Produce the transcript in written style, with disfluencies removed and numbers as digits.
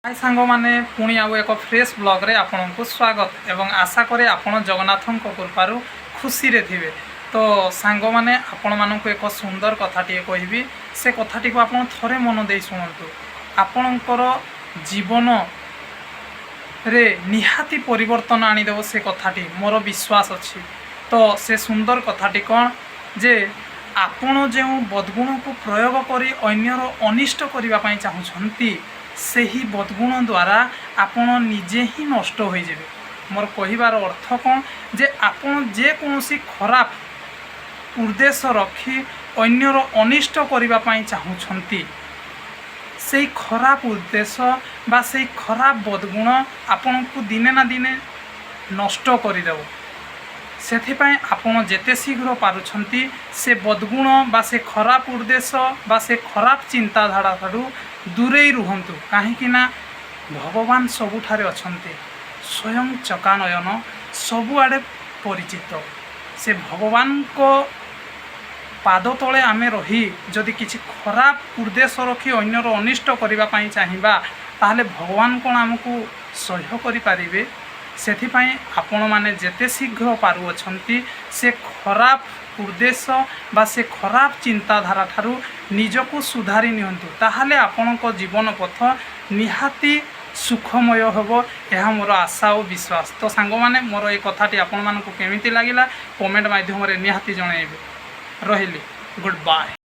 High ସାଙ୍ଗମାନେ, ପୁଣି ଆଉ ଏକ ଫ୍ରେଶ୍ ବ୍ଲଗ୍ରେ ଆପଣଙ୍କୁ ସ୍ୱାଗତ ଏବଂ ଆଶା କରେ ଆପଣ ଜଗନ୍ନାଥଙ୍କ କୃପାରୁ ଖୁସିରେ ଥିବେ। ତ ସାଙ୍ଗମାନେ, ଆପଣମାନଙ୍କୁ ଏକ ସୁନ୍ଦର କଥାଟିଏ କହିବି। ସେ କଥାଟିକୁ ଆପଣ ଥରେ ମନ ଦେଇ ଶୁଣନ୍ତୁ। ଆପଣଙ୍କର ଜୀବନରେ ନିହାତି ପରିବର୍ତ୍ତନ ଆଣିଦେବ ସେ କଥାଟି, ମୋର ବିଶ୍ୱାସ ଅଛି। ତ ସେ ସୁନ୍ଦର କଥାଟି କ'ଣ ଯେ ଆପଣ ଯେଉଁ ବଦଗୁଣକୁ ପ୍ରୟୋଗ କରି ଅନ୍ୟର ଅନିଷ୍ଟ କରିବା ପାଇଁ ଚାହୁଁଛନ୍ତି, ସେହି ବଦଗୁଣ ଦ୍ୱାରା ଆପଣ ନିଜେ ହିଁ ନଷ୍ଟ ହୋଇଯିବେ। ମୋର କହିବାର ଅର୍ଥ କ'ଣ ଯେ ଆପଣ ଯେକୌଣସି ଖରାପ ଉଦ୍ଦେଶ୍ୟ ରଖି ଅନ୍ୟର ଅନିଷ୍ଟ କରିବା ପାଇଁ ଚାହୁଁଛନ୍ତି, ସେଇ ଖରାପ ଉଦ୍ଦେଶ୍ୟ ବା ସେଇ ଖରାପ ବଦଗୁଣ ଆପଣଙ୍କୁ ଦିନେ ନା ଦିନେ ନଷ୍ଟ କରିଦେବ। ସେଥିପାଇଁ ଆପଣ ଯେତେ ଶୀଘ୍ର ପାରୁଛନ୍ତି, ସେ ବଦଗୁଣ ବା ସେ ଖରାପ ଉଦ୍ଦେଶ୍ୟ ବା ସେ ଖରାପ ଚିନ୍ତାଧାରା ଠାରୁ ଦୂରେଇ ରୁହନ୍ତୁ। କାହିଁକି ନା ଭଗବାନ ସବୁଠାରେ ଅଛନ୍ତି। ସ୍ୱୟଂ ଚକାନୟନ, ସବୁଆଡ଼େ ପରିଚିତ। ସେ ଭଗବାନଙ୍କ ପାଦ ତଳେ ଆମେ ରହି ଯଦି କିଛି ଖରାପ ଉଦ୍ଦେଶ୍ୟ ରଖି ଅନ୍ୟର ଅନିଷ୍ଟ କରିବା ପାଇଁ ଚାହିଁବା, ତାହେଲେ ଭଗବାନ କ'ଣ ଆମକୁ ସହ୍ୟ କରିପାରିବେ? ସେଥିପାଇଁ ଆପଣମାନେ ଯେତେ ଶୀଘ୍ର ପାରୁଅଛନ୍ତି, ସେ ଖରାପ ଉଦ୍ଦେଶ୍ୟ ବା ସେ ଖରାପ ଚିନ୍ତାଧାରା ଠାରୁ ନିଜକୁ ସୁଧାରି ନିଅନ୍ତୁ। ତାହେଲେ ଆପଣଙ୍କ ଜୀବନ ପଥ ନିହାତି ସୁଖମୟ ହେବ, ଏହା ମୋର ଆଶା ଓ ବିଶ୍ୱାସ। ତ ସାଙ୍ଗମାନେ, ମୋର ଏ କଥାଟି ଆପଣମାନଙ୍କୁ କେମିତି ଲାଗିଲା, କମେଣ୍ଟ ମାଧ୍ୟମରେ ନିହାତି ଜଣାଇବେ। ରହିଲି, ଗୁଡ୍ ବାଏ।